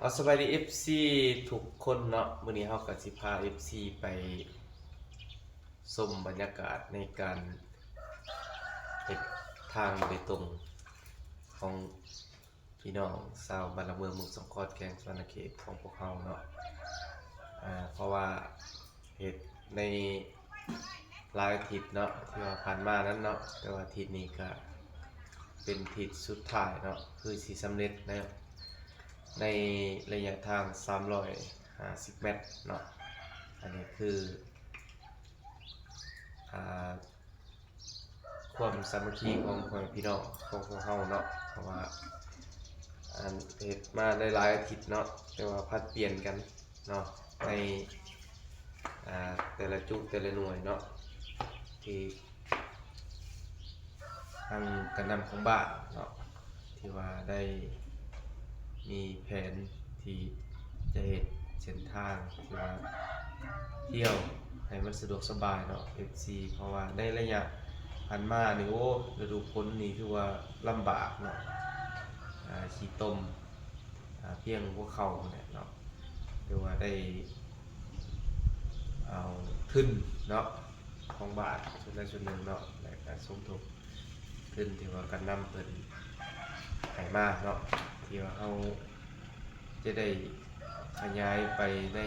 ເອົາ ສະບາຍດີ ເອັຟຊີ ທຸກຄົນເນາະ, ມື້ນີ້ເຮົາກໍຊິພາ ເອັຟຊີ ໄປຊົມບັນຍາກາດໃນການເຮັດທາງເບຕົງຂອງພີ່ນ້ອງຊາວບ້ານລະເມືອງ ເມືອງສອງຄອນ ແຂວງສະຫວັນນະເຂດຂອງພວກເຮົາເນາະ. ອາ ເພາະວ່າເຮັດໃນ ຫຼາຍອາທິດເນາະ ທີ່ວ່າຜ່ານມານັ້ນເນາະ, ແຕ່ວ່າອາທິດນີ້ກະເປັນອາທິດສຸດທ້າຍເນາະ ຄືຊິສຳເລັດໃນ ໃນໄລຍະທາງສາມຮ້ອຍຫ້າສິບແມັດເນາະ. ອັນນີ້ຄື ອາ ຄວາມສາມັກຄີຂອງພໍ່ແມ່ພີ່ນ້ອງຂອງພວກເຮົາເນາະ, ເພາະວ່າ ອັນ ເຮັດມາໄດ້ຫຼາຍອາທິດເນາະ ແຕ່ວ່າຜັດປ່ຽນກັນ ເນາະ ໃນ ອາ ແຕ່ລະຈຸ ແຕ່ລະໜ່ວຍເນາະ ທີ່ທາງການນຳຂອງບ້ານເນາະ ທີ່ວ່າໄດ້ມີແຜນທີ່ຈະເຮັດເສັ້ນທາງທີ່ວ່າທ່ຽວໃຫ້ມັນສະດວກສະບາຍເນາະ ເອັຟຊີ ເພາະວ່າໃນໄລຍະຜ່ານມານີ້ ໂອ້ ລະດູຝົນນີ້ຖືວ່າລຳບາກເນາະ ອາ ຂີ້ຕົມ ອາ ພຽງຫົວເຂົ່າພຸ້ນແຫຼະເນາະ. ຫຼືວ່າໄດ້ເອົາທຶນເນາະ ຂອງບ້ານສ່ວນໃດສ່ວນໜຶ່ງເນາະ ແລະກະສົມທົບທຶນທີ່ວ່າການນຳເພິ່ນໃຫ້ມາເນາະ ທີ່ວ່າເຮົາຈະໄດ້ຂະຫຍາຍໄປໃນ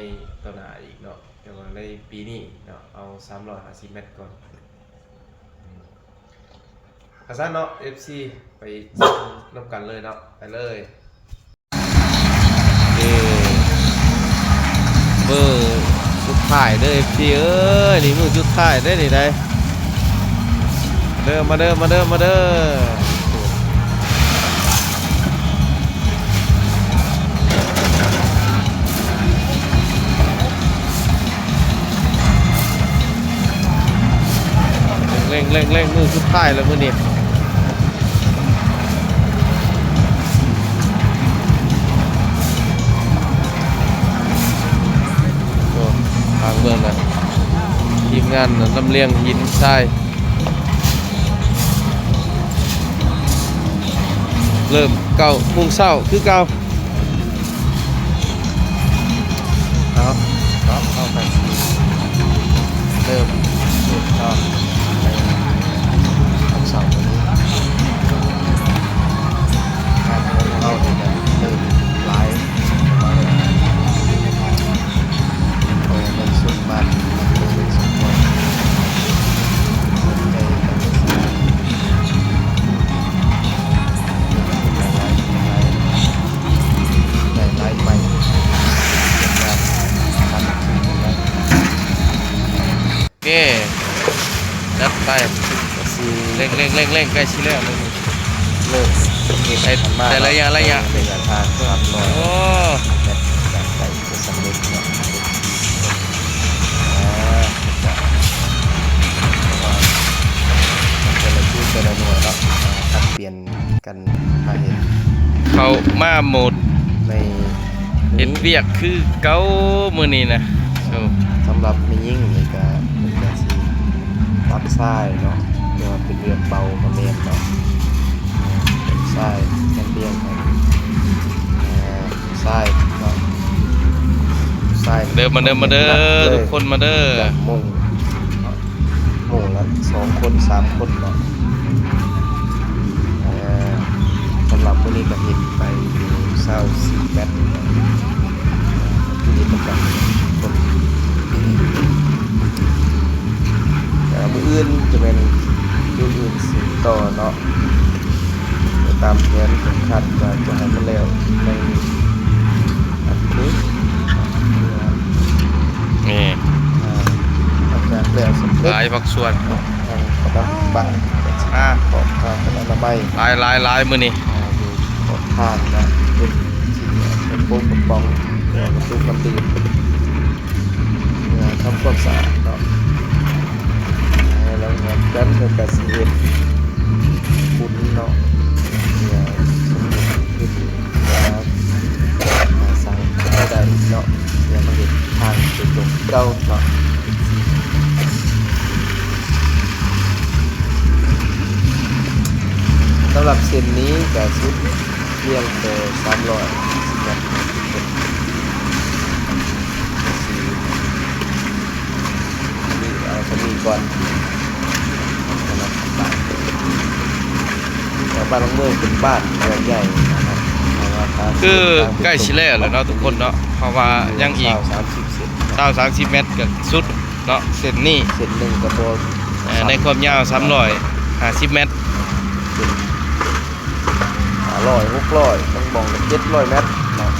ຕໍ່ໜ້າອີກເນາະ, ແຕ່ວ່າໃນປີນີ້ເນາະ ເອົາສາມຮ້ອຍຫ້າສິບແມັດກ່ອນ. ອືມ ກະຊັ້ນເນາະ ເອັຟຊີ ໄປຊົມນຳກັນເລີຍເນາະ ໄປເລີຍ. ເອີ ມື້ສຸດທ້າຍເດີ ເອັຟຊີ ເອີຍ ນີ້ມື້ສຸດທ້າຍເດ້ນີ້ໃດ໋ ເດີ ມາເດີ ມາເດີ ມາເດີ. ເລັ່ງໆໆ ມື້ສຸດທ້າຍແລ້ວມື້ນີ້. ໂອ້ ທາງເບິ່ງນະ ທີມງານນະ ລຳລຽງຫີນຊາຍ ເລີ່ມເກົ້າໂມງເຊົ້າຄືເກົ່າ. ເອົາ ເນາະ ເຮົາກໍຊິເລີ່ມເຮັດເນາະ ໃນວັນເສົາມື້ນີ້ ງານຂອງພວກເຮົານີ້ກໍເລີ່ມຫຼາຍ ເອີ ເລີ່ມສຸດມາ ເລີ່ມສຸດກ່ອນ ໃນການສຶກສາ ໄດ້ໄລ່ໄປ ໂອເຄ ຈັດໄປ ເລັ່ງໆໆໆ ໃກ້ຊິແລ້ວແລ້ວນີ້ ເລີ່ມເຮັດ ໃຫ້ ແຕ່ລະໄລຍະ ໄລຍະ ໄລຍະທາງສາມຮ້ອຍ ໂອ້ ແມັດ ຈະສຳເລັດເນາະ ອ່າ ແຕ່ລະຈຸ ແຕ່ລະໜ່ວຍເນາະ ຜັດປ່ຽນ ກັນມາເຮັດ ເຂົ້າມາໝົດ ໃນ ເຮັດວຽກຄືເກົ່າມື້ນີ້ນະ. ໂອ້ ສຳລັບແມ່ຍິງນີ້ກະ ເພິ່ນກະຊິຕັດຊາຍເນາະ ແຕ່ວ່າເປັນວຽກເບົາກະແມ່ນເນາະ ຊາຍ ແມ່ນວຽກໃຫ້ ເອີ ຊາຍເນາະ ຊາຍ ເດີ ມາເດີ ມາເດີ ທຸກຄົນມາເດີ ໂມງເນາະ ໂມງລະສອງຄົນ ສາມຄົນເນາະ. ເອີ ສຳລັບມື້ນີ້ກະເຮັດໄປຢູ່ຊາວສີ່ແມັດ ຄືເຮັດນຳກັນຄົນ ແຕ່ມື້ອື່ນຈະແມ່ນຈຸດອື່ນສືບຕໍ່ເນາະ ແຕ່ຕາມແຜນກໍຄາດວ່າຈະໃຫ້ມັນແລ້ວໃນ ອັນນີ້ ແມ່ນ ອ່າ ຫຼັງຈາກແລ້ວສຳເລັດ ຫຼາຍພາກສ່ວນເນາະ ທາງປະຊາສັມພັນ ອ່າ ຂອງທາງອະນາໄມ ຫຼາຍໆໆ ມື້ນີ້ ອ່າ ຢູ່ຂອບທາງນະ ເປັນສິ່ງອຳນວຍກຳລັງ ແລ້ວກໍຕູ້ນ້ຳດື່ມ ເພື່ອທຳຄວາມສະອາດເນາະ ແລ້ວຫຼັງຈາກນັ້ນເພິ່ນກໍຊິເຮັດຝຸ່ນເນາະ ເພື່ອສົມທົບທຶນ ຫາ ຫາສ້າງລາຍໄດ້ເນາະ ເພື່ອມາເຮັດທາງໄປຕົງເກົ່າເນາະ. ສຳລັບເສັ້ນນີ້ກະສຸດພຽງແຕ່ສາມຮ້ອຍຫ້າສິບແມັດ ບ້ານນາເມືອງເປັນບ້ານເມືອງໃຫຍ່ນະຄັບ ເພາະວ່າທາງ ຄືໃກ້ຊິແລ້ວແລ້ວເນາະທຸກຄົນເນາະ ເພາະວ່າຍັງອີກຊາວສາມສິບເຊັນ ຊາວສາມສິບແມັດກໍສຸດເນາະ ເສັ້ນນີ້ ເສັ້ນໜຶ່ງກໍບໍ່ ເອີ ໃນຄວາມຍາວສາມຮ້ອຍຫ້າສິບແມັດ ເປັນຫ້າຮ້ອຍ ຫົກຮ້ອຍ ບາງບ່ອນກໍເຈັດຮ້ອຍແມັດເນາະ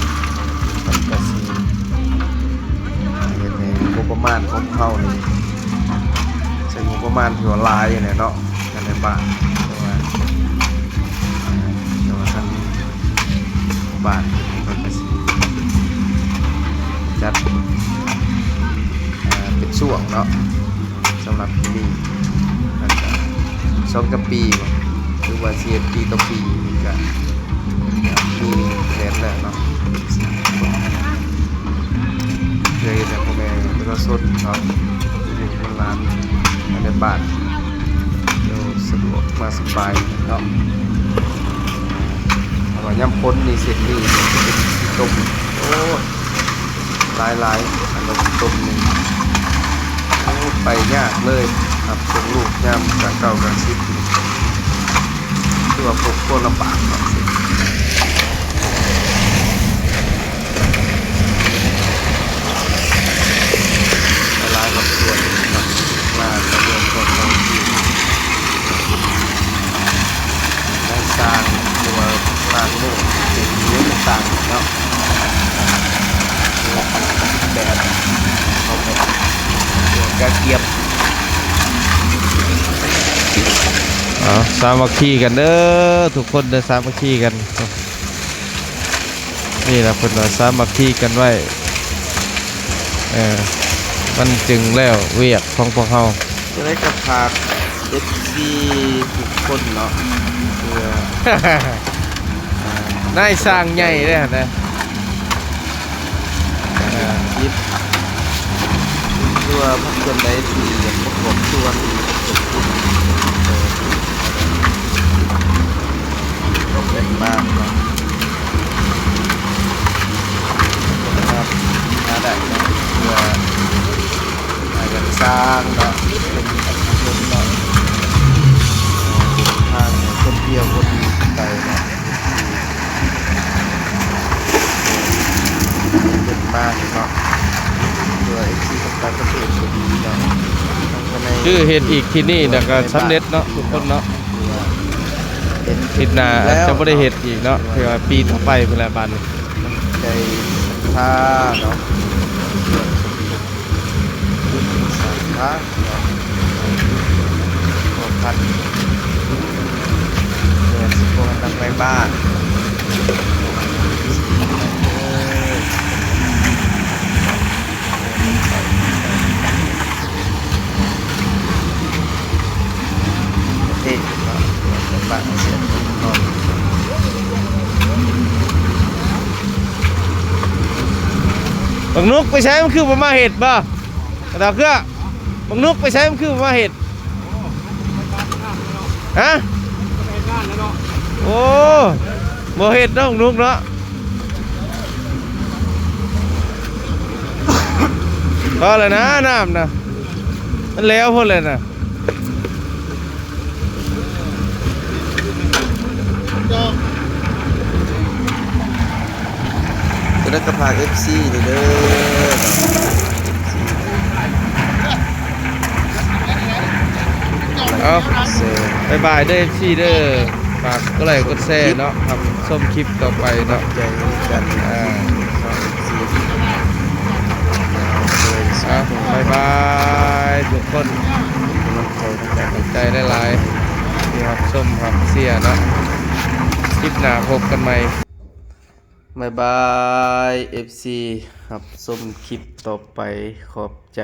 ມັນກໍຊິເຮັດໃຫ້ງົບປະມານຂອງເຮົານີ້ ໃຊ້ງົບປະມານທີ່ວ່າຫຼາຍຫັ້ນແຫຼະເນາະ ກັນໃນບ້ານ ແຕ່ວ່າ ແຕ່ວ່າທາງບ້ານເພິ່ນກໍຊິຈັດ ເປັນຊ່ວງເນາະ ສຳລັບປີນີ້ ແລ້ວກໍສອງສາມປີ ຫຼືວ່າຊິເຮັດປີຕໍ່ປີ ກໍມີແຜນແລ້ວເນາະ ເພື່ອເຮັດໃຫ້ພໍ່ແມ່ປະຊາຊົນເນາະ ລູກຫຼານພາຍໃນບ້ານ ສະດວກມາສະບາຍເນາະ ເພາະວ່າຍາມຝົນນີ້ເສັ້ນນີ້ເປັນຂີ້ຕົມ ໂອ້ ຫຼາຍໆ ອັນວ່າຂີ້ຕົມນີ້ ໂອ້ ໄປຍາກເລີຍ ຮັບສົ່ງລູກຍາມກາງເຊົ້າກາງສິບນີ້ ຖືວ່າພົບຄວາມລຳບາກເນາະ. ຫຼາຍໆ ຄອບຄົວເນາະ ມາເຂົ້າຮ່ວມພວກເຮົາທີ່ໄດ້ສ້າງຕົວສ້າງໂລກເປັນຫຍັງຕ່າງເນາະ ແບບເອົາແບບກະກຽມ ເອົາ ສາມັກຄີກັນເດີ ທຸກຄົນເດີ ສາມັກຄີກັນ. ນີ້ລະເພິ່ນວ່າສາມັກຄີກັນໄວ້ ເອີ ມັນຈຶ່ງແລ້ວວຽກຂອງພວກເຮົາ. ຈັ່ງໃດກໍຝາກເອັຟຊີທຸກຄົນເນາະ ເພື່ອ ນາຍຊ່າງໃຫຍ່ເດ້ຫັ້ນນະ ເອີ ຄລິບ ຫຼືວ່າພາກສ່ວນໃດທີ່ຢາກປະກອບສ່ວນ ເປັນ ເປັນມາກເນາະ ສາມາດຫາໄດ້ເນາະ ເພື່ອ ອາ ຢາກສ້າງເນາະ ເປັນອາຊີບເນາະ ທາງຄົນທ່ຽວຄົນໄປເນາະ ເປັນມາກເນາະ ເພື່ອເອັຟຊີຕ່າງປະເທດກໍດີເນາະ ຄືເຮັດອີກທີ່ນີ້ແລ້ວກໍສຳເລັດເນາະ ທຸກຄົນເນາະ. ທິດໜ້າອາດຈະບໍ່ໄດ້ເຮັດອີກເນາະ ຖືວ່າປີຕໍ່ໄປພຸ້ນແຫຼະບາດນີ້ ໃຈສັດທາເນາະ ສາທາເນາະ ຂໍພັນເພື່ອຊິບໍ່ໃຫ້ນຳໄປບ້ານ ເອີ. ບັກນຸກໄປໃສ ມັນຄືບໍ່ມາເຮັດບໍ່? ກະດາວເຄືອ ບັກນຸກໄປໃສ ມັນຄືບໍ່ມາເຮັດ? ຮະ? ໂອ້ ບໍ່ເຮັດເນາະ ບັກນຸກເນາະ. ພໍແລ້ວນະ ນ້ຳນະ ມັນແລ້ວພຸ້ນແຫຼະນະ. ຈະໄດ້ກໍຝາກເອັຟຊີເດີ ເອີ ເອັຟຊີ ເອົາ ບາຍບາຍເດີ ເອັຟຊີເດີ ຝາກກົດໄລ້ກົດແຊເນາະ ຮັບຊົມຄລິບຕໍ່ໄປເນາະ ໃຈກັນ ອ່າ ເອັຟຊີ ເອົາ ບາຍບາຍທຸກຄົນ ກຳລັງໃຈ ຂອບໃຈຫຼາຍໆ ທີ່ຮັບຊົມຮັບເຊຍເນາະ ຄລິບໜ້າພົບກັນໃໝ່ ບາຍບາຍ ເອັຟຊີ ຮັບຊົມຄລິບຕໍ່ໄປ ຂອບໃຈ.